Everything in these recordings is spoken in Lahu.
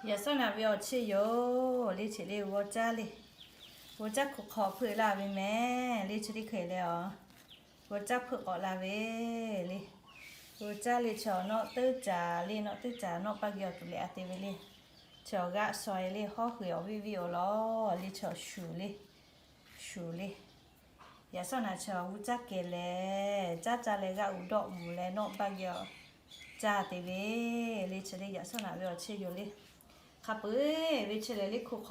Yaꞈ shawˉ naꞈ ve awˬ chehˇ yoˬ le, chi le g'aw caˇ le. G'aw caˇ hk'oˆ hk'awꞈ hpeuˆ la ve mehˍ le, chi teˇ hk'e leh a, g'aw caˇ hpeuˆ k'awꞈ la ve le. G'aw caˇ le, chaw nawˆ teˇ caˍ le, nawˆ teˇ caˍ nawˆ paˇ geh awˬ tuˬ leh a te ve le. Chaw g'aˆ shaweh le, hawˉ hui awˬ viˇ viˇ awˬ lawn le, chaw shuˍ le, shuˍ le. Yaꞈ shawˉ naꞈ chaw g'aw caˇ kehˬ leh, caˇ caˇ leh g'aˆ uˍ dawˆ mvuh leh nawˆ paˇ geh awˬ caˇ te ve le, chi le yaꞈ shawˉ naꞈ ve awˬ chehˇ yoˬ le. Hk'a peu-eˬ ve chi lehˬ le, hk'oˆ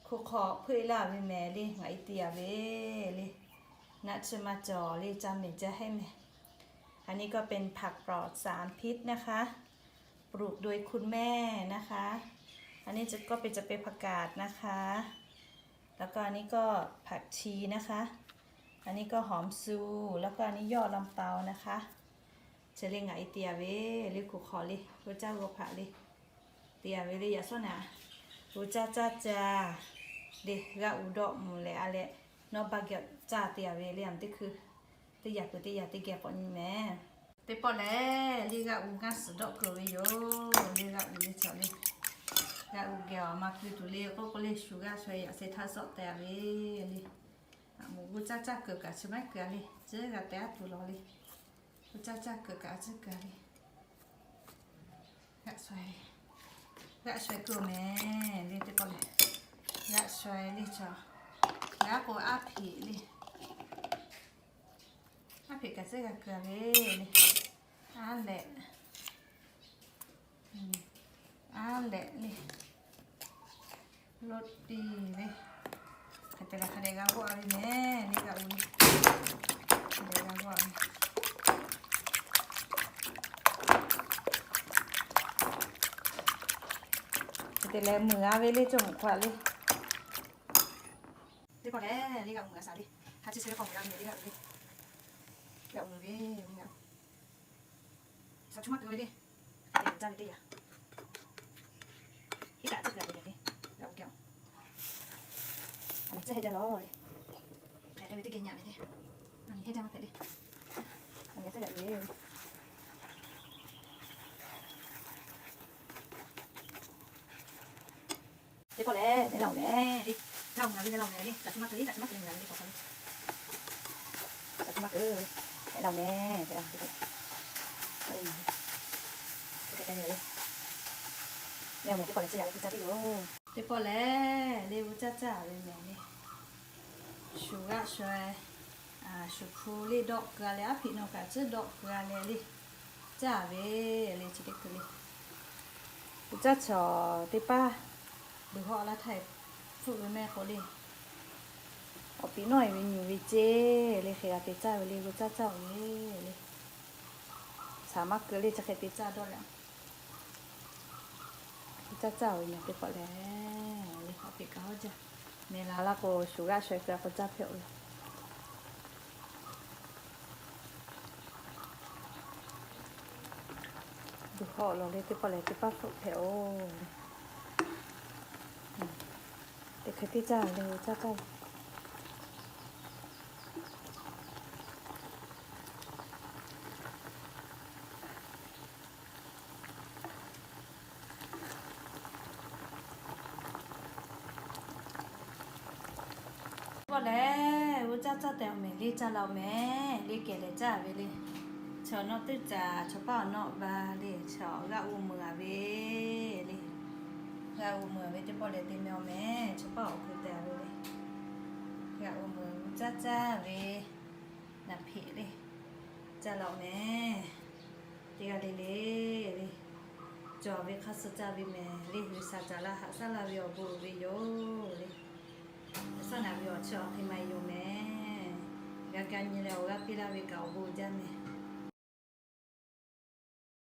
hk'awꞈ hpeuˆ laˇ ve mehˍ le, ngaˬ e te a ve le. Naˆ chi maˇ cawˬ le, ca mehˍ ca hehnˇ mehˍ. อันนี้ก็เป็นผักปลอดสารพิษนะคะ ปลูกโดยคุณแม่นะคะ อันนี้จะก็เป็น จะเป็นผักกาดนะคะ แล้วก็อันนี้ก็ผักชีนะคะ อันนี้ก็หอมซู แล้วก็อันนี้ยอดลำเปานะคะ Chi le ngaˬ e te a ve le, hk'oˆ hk'awꞈ le, g'aw caˇ g'aw hpaꞈ le, te a ve le. Yaꞈ shawˉ naꞈ g'aw caˇ caˇ caˇ le, g'aˆ uˍ dawˆ mvuh leh a leh, nawˆ paˇ geh caˇ te a ve le. Aˬ teˇ hkui teˇ yaꞈ peuˬ teˇ yaꞈ teˇ geh k'awꞈ nyi mehˍ. Teˇ pawˆ lehˬ le, g'aˆ uˍ ngaˇ suhˍ dawˆ keu ve yoˬ le. G'aˆ uˍ le, chaw le, g'aˆ uˍ geh awˬ ma keu tuˬ le k'oˆ k'o le, shuˍ g'aˆ shaweh yaꞈ sheh htaˇ sawˆ te a ve le. G'aꞈ muꞈ g'aw caˇ caˇ keu kaꞈ chi maˇ keu a le, ciˉ g'a te aˉ tuˬ law le. G'aw caˇ caˇ keu kaꞈ a ciˉ keu a le. G'aˆ shaweh, g'aˆ shaweh keu mehˍ le. Teˇ pawˆ lehˬ, g'aˆ shaweh le, chaw g'aˆ k'o aˉ hpeꞈ le. Aˉ hpeꞈ kaꞈ ciˉ g'a keu a ve le. Aˉ lehꞈ, aˉ lehꞈ le. Loˇ tiˇ ve, hk'e te leh hk'a dehꞈ g'a g'awˆ a ve mehˍ le, g'aˆ uˍ le. Hk'a dehꞈ g'a g'awˆ a ve, hk'e te leh meuˍ a ve le, cawˇ meuˍ hk'aw a le. Teˇ pawˆ lehˬ le, g'aˆ uˍ meuˍ a shaˍ le. Hk'a chi chi le k'awꞈ meuˍ a ve le, g'aˆ uˍ le. G'aˆ uˍ meuˍ ve, g'aˆ uˍ shaˍ chu maˇ keu ve le. Hk'a dehꞈ caˇ ve teˇ yanˇ, iˉ kaꞈ ciˉ g'a ve le, g'aˆ uˍ geh a, a nyi ciˉ hehnˇ jaˇ law le. Hk'e te ve teˇ geh nyi a ve le. A nyi hehnˇ jaˇ maˇ hpehꞈ le. A nyi ciˉ g'a ve le. Teˇ pawˆ lehˬ, nehˬ laˇ oˬ mehˍ le. G'aˆ uˍ meuˍ a ve nehˬ laˇ oˬ mehˍ le. Kaꞈ chi maˇ keu le, kaꞈ chi maˇ keu meuˍ a ve le, kaꞈ chi maˇ keu, nehˬ laˇ oˬ mehˍ, nehˬ laˇ oˬ mehˍ le. Nehˬ meuˍ teˇ pawˆ lehˬ, ciˉ g'a ve teˇ caˇ teˇ yoˬ. Teˇ pawˆ lehˬ le, g'aw caˇ caˇ ve mehˍ le. Shuˍ g'aˆ shaweh, shuˍ hpu le dawˆ keu a leh, aˉ hpeꞈ nawˬ kaꞈ ciˉ dawˆ keu a leh le, caˇ ve le, chi teˇ hkui le. G'aw caˇ chaw teˇ paˇ, buiˬ hawˆ laˇ htaˇ hpfuhˆ ve mehˆ k'o le, awˬ piˍ nawˉ e ve nyi ve ceˇ le, hk'e g'a te caˇ ve le, g'aw caˇ caˇ oˬ ve le. Shaˍ maˇ keu le, chi hk'e te caˇ dawˇ leh, g'aw caˇ caˇ oˬ ve mehˍ teˇ pawˆ lehˬ le. Awˬ piˍ kaꞈ hawˉ jaˇ, mehˍ la laˇ k'o, shuˍ g'aˆ shaweh keu a k'aw caˇ hpehꞈ oˬ ve. Buiˬ hawˆ lawˬ le, teˇ pawˆ lehˬ teˇ paˇ hpfuhˆ hpehꞈ-oˬ le. Teˇ hk'e teˇ caˇ le, caˇ caˇ. Teˇ pawˆ lehˬ, g'aw caˇ caˇ tehꞈ awˬ mehˍ le, caˇ la oˬ mehˍ le, kehˬ lehˬ caˇ ve le. Chaw nawˆ teˇ caˍ, chaw paˇ awˬ nawˆ ba le, chaw g'aˆ g'aw meuˍ a ve le. G'aˆ g'aw meuˍ a ve teˇ pawˆ lehˬ, te meh awˬ mehˍ, chaw paˇ awˬ hkui te a ve le. G'aˆ g'aw meuˍ g'aw caˇ caˇ ve, naˬ hpeꞈ le, caˇ la oˬ mehˍ. Teˇ g'aˇ le le le, cawˬ ve hk'a suh caˇ ve mehˍ le, G'uiˬsha caˍ laˇ haꞈ shaˉ laˇ ve awˬ bon uiˍ ve yoˬ le. Yaꞈ shawˉ naꞈ ve awˬ chi awˬ hk'e maˇ yoˬ mehˍ. G'a ga nyi leh awˬ g'aˇ piˇ laˇ ve kaꞈ awˬ bon jaˇ mehˍ.